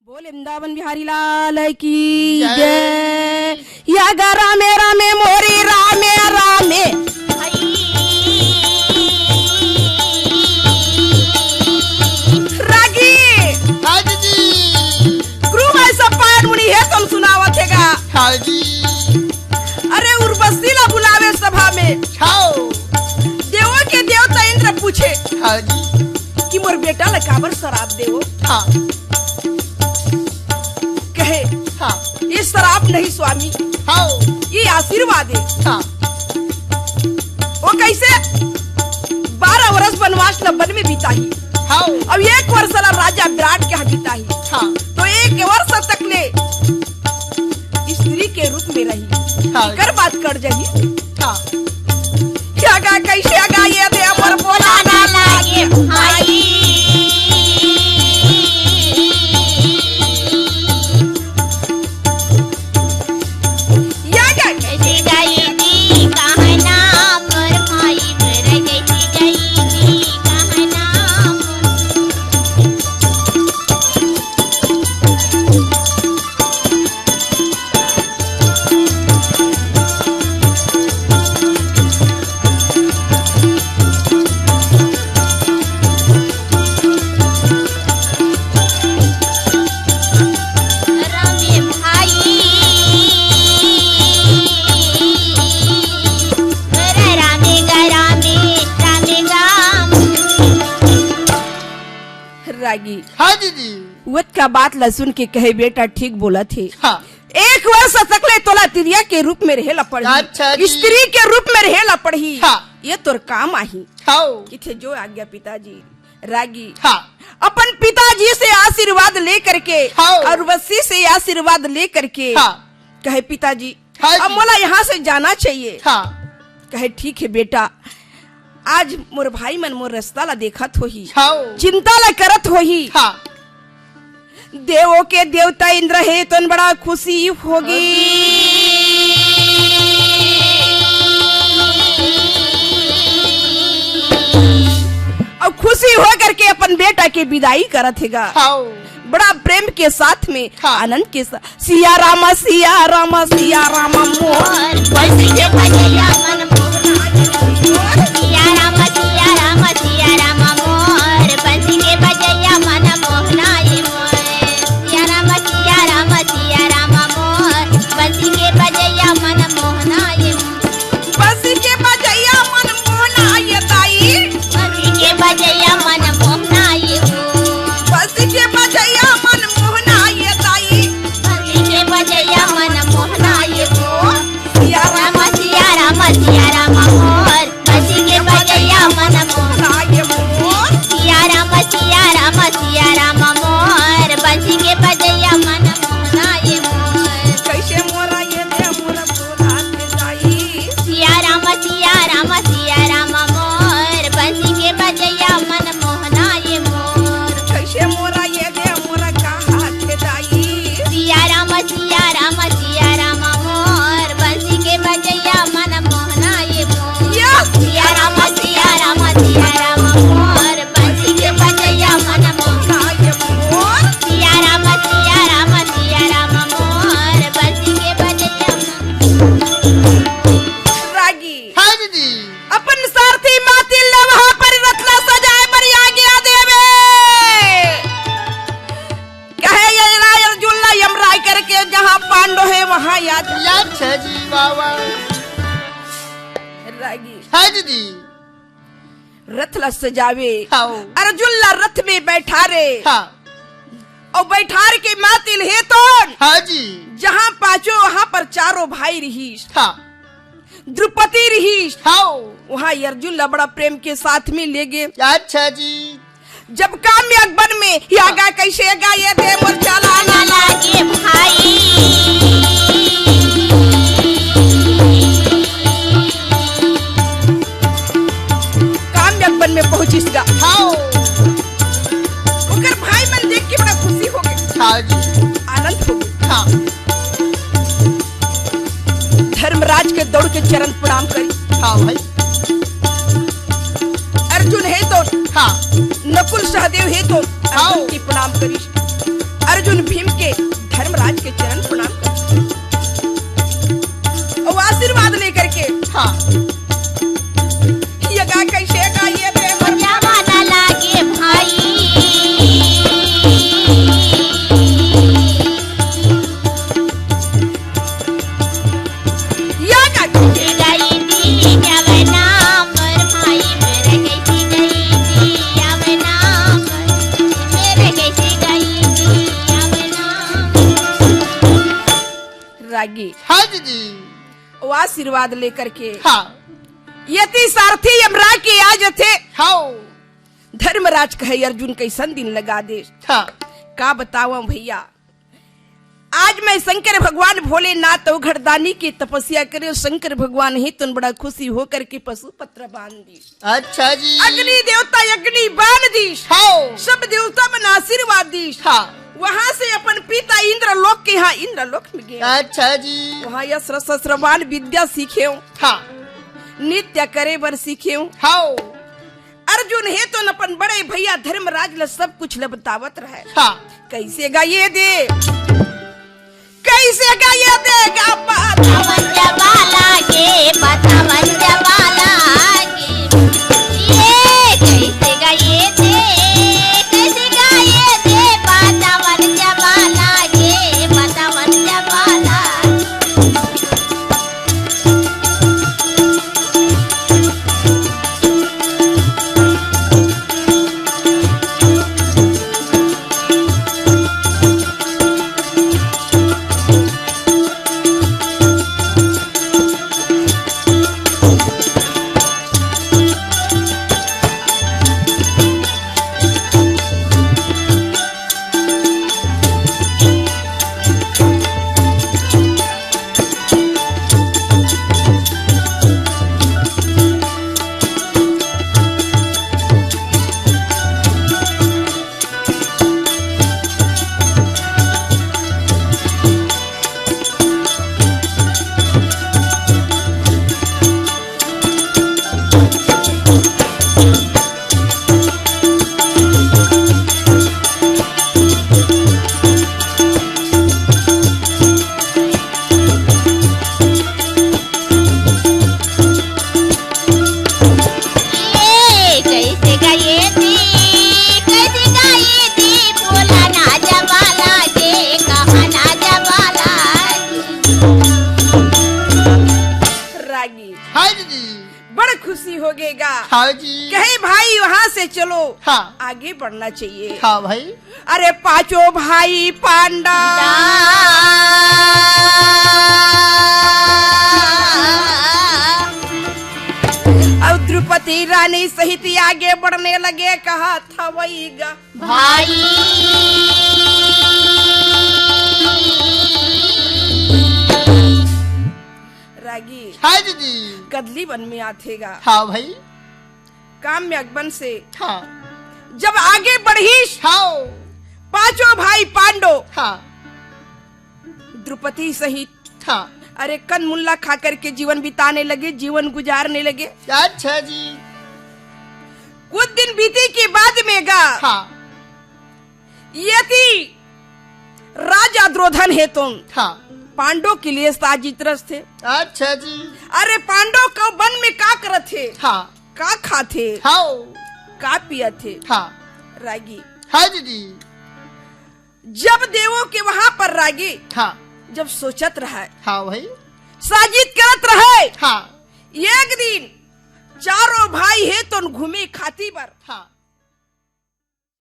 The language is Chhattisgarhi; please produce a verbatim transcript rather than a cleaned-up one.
बोल वृंदावन बिहारी लाल की जय। जय। या गा रामे रामे मोरी रामे रामे। रागी। हाँ जी। गुरु भाई सब पाठ मुनि हे, तुम सुनावत हे गा। हाँ जी। अरे उर्वशी ला बुलावे सभा में। हाँ। देवों के देवता इंद्र पूछे हाँ जी। कि मोर बेटा ला काबर सराप देवो? हाँ। कहे, हाँ। ये सराप नहीं स्वामी, हाँ। ये आशीर्वाद है। हाँ। वो कैसे? बारह वर्ष वनवास ला वन में बिताही। हाँ। अब एक वर्ष ला राजा विराट के यहाँ बिताही। हाँ। तो एक वर्ष तक ले स्त्री के रूप में रही। हाँ। एकर बात कर जाही। हाँ। क्या गा, कैसे गा, ये दे अमर बोला ना लागे भाई। या गा, कैसे गाई दी कहना मोर भाई, मेरे कैसे गाई दी कहना मोर रामे भाई, रे रामे गा, रामे, रामे गा। रागी। हाँ दीदी। वत का बात ला सुन के कहे, बेटा ठीक बोलत हे। हाँ। एक वर्ष तक ले तोला तिरिया के रूप में रहे ला पड़ही। अच्छा जी। स्त्री के रूप में रहे ला पड़ही। हाँ। ये तोर काम आही। हाँ। किथे जो आज्ञा पिताजी। रागी। हाँ। अपन पिताजी से आशीर्वाद लेकर के हाँ। और उर्वशी से आशीर्वाद लेकर के हाँ। कहे, पिताजी, हाँ अब जी। मोला यहाँ से जाना चाहिए। हाँ। कहे, ठीक है बेटा, आज मोर भाई मन मोर रास्ता ला देखत होही, हाँ। चिंता ला करत होही। हाँ। देवों के देवता इंद्र हे तो बड़ा खुशी होगी। और खुशी हो करके अपन बेटा के विदाई करत हेगा। हाँ। बड़ा प्रेम के साथ में, हाँ। आनंद के साथ, सिया रामा, सिया रामा, सिया रामा मोर। बंसी के बजैया मन मोहना ये मोर। सिया रामा, सिया रामा, सिया रामा मोर। बंसी के बजैया मन मोहना ये मोर। सिया रामा, सिया रामा, सिया रामा मोर। बंसी के बजैया मन मोहना ये मोर। बंसी के बजैया मन मोहना ये दाई। बंसी के बजैया मन मोहना ये हो। बंसी के बजैया मन मोहना ये दाई। बंसी के बजैया मन मोहना ये हो। सिया राम, सिया राम, सिया राम मोर। बंसी के बजैया मन मोहना ये मोर। सिया राम, सिया राम, सिया राम मोर। बंसी के बजैया मन मोहना ये मोर। कैसे मोरा ये दे मोरा सिया राम, सिया राम, सिया राम मोर। बंसी के बजैया मन मोहना ये मोर। कैसे मोरा ये दे मोरा कहा थे दाई। सिया राम, सिया राम, सिया राम मोर। बंसी के बजैया मन मोहना ये मोर। या। सिया राम, सिया राम, सिया राम मोर। बंसी के बजैया मन मोहना ये मोर। सिया राम, सिया राम, सिया राम मोर। बंसी के बजैया मन रागी। हाँ दीदी। अपन सारथी मातिल ला वहाँ पर रथ ला सजाए बर आज्ञा देवे। कहे ये राय अर्जुन ला यमराय करके जहाँ पांडव हे वहाँ याद। याद छे जी बाबा। रागी। हाँ दीदी। रथ ला सजावे। हाँ। अर्जुन ला रथ में बैठारे। हाँ। अउ बैठार के मातिल हे तोन। हाँ जी। जहाँ पाचो वहाँ पर चारों भाई रहीस। हाँ। द्रौपदी रहीस। हाँ। वहाँ अर्जुन ला बड़ा प्रेम के साथ में ले गे। अच्छा जी। जब काम्य वन में या गा कैसे गा ये दे मोर चला ना लागे भाई। काम्य वन में पहुंचिस गा। हाँ। ओकर भाई मन देख के बड़ा खुशी हो गे। हाँ जी। आनंद हो गे। हाँ। धर्मराज के दौड़ के चरण प्रणाम करी। हाँ भाई। अर्जुन हे तो हाँ। नकुल सहदेव हे तो अर्जुन हाँ। की प्रणाम करी। अर्जुन भीम के, धर्मराज के चरण प्रणाम कर अउ आशीर्वाद लेकर के हाँ। ये गा कैसे गा ये दे मर जावा ना लागे भाई। या गा कैसे गाई दी, क्या नाम पर भाई मेरे कैसे गई दी, क्या नाम पर मेरे कैसे गई दी, क्या नाम। रागी हाँ दीदी। वो आशीर्वाद लेकर के हाँ। यति सारथी यमराज के आ जथे। हाँ। धर्मराज कहे, "अर्जुन कैसन दिन लगा दे।" हाँ। का बतावं भैया, आज मैं शंकर भगवान भोलेनाथ अउ घरदानी के तपस्या करे, शंकर भगवान ही तुन बड़ा खुशी होकर के पशु पत्र बांध दी। अच्छा जी। अग्नि देवता अग्नि बाण दीस। हाँ। सब देवता मन आशीर्वाद दीस। हाँ। वहाँ से अपन पिता इंद्रलोक के यहाँ इंद्रलोक में गए। अच्छा जी। वहाँ अस्त्र शस्त्र बाण विद्या सीखे हो। हाँ। नृत्य करे बर सीखे हो। हाँ। अर्जुन हे तो अपन बड़े भैया धर्मराज ल सब कुछ ल बतावत रहे। हाँ। कैसे गा ये दे कैसे गा ये दे गा पतवन जब लागे, पतवन जब लागे। ये कैसे गा ये दे, कैसे गा ये दे, पतवन जब लागे, पतवन जब लागे। ए, कैसे गाए थे, कैसे गाए थे, बोला ना जब लागे, कहा ना जब लागे। रागी। हाँ दीदी। बड़ खुशी हो गएगा। हाँ जी। कहे भाई वहाँ से चलो। हाँ। आगे बढ़ना चाहिए। हाँ भाई। अरे पांचों भाई पांडव। अउ द्रौपदी रानी सहित आगे बढ़ने लगे, कहा था वही गा। भाई। रागी। हाँ दीदी। कदली वन में आथे गा। हाँ भाई। काम्य वन से हाँ। जब आगे बढ़ीस, हाँ। पांचों भाई पांडव, हाँ। द्रौपदी सहित, हाँ। अरे कंदमूल ला खा करके जीवन बिताने लगे, जीवन गुजारने लगे। अच्छा जी। कुछ दिन बीते के बाद में गा, हाँ। यदि राजा दुर्योधन हे तो हाँ। पांडव के लिए साजित रचथे। अच्छा जी। अरे पांडव का वन में का करत हे? हाँ। का खाथे? हाँ। का पियत हे? हाँ। रागी। हाँ दीदी। जब देवों के वहां पर रागी हाँ। जब सोचत रहे, हाँ भाई। साजित करत रहे, हाँ। एक दिन चारों भाई हे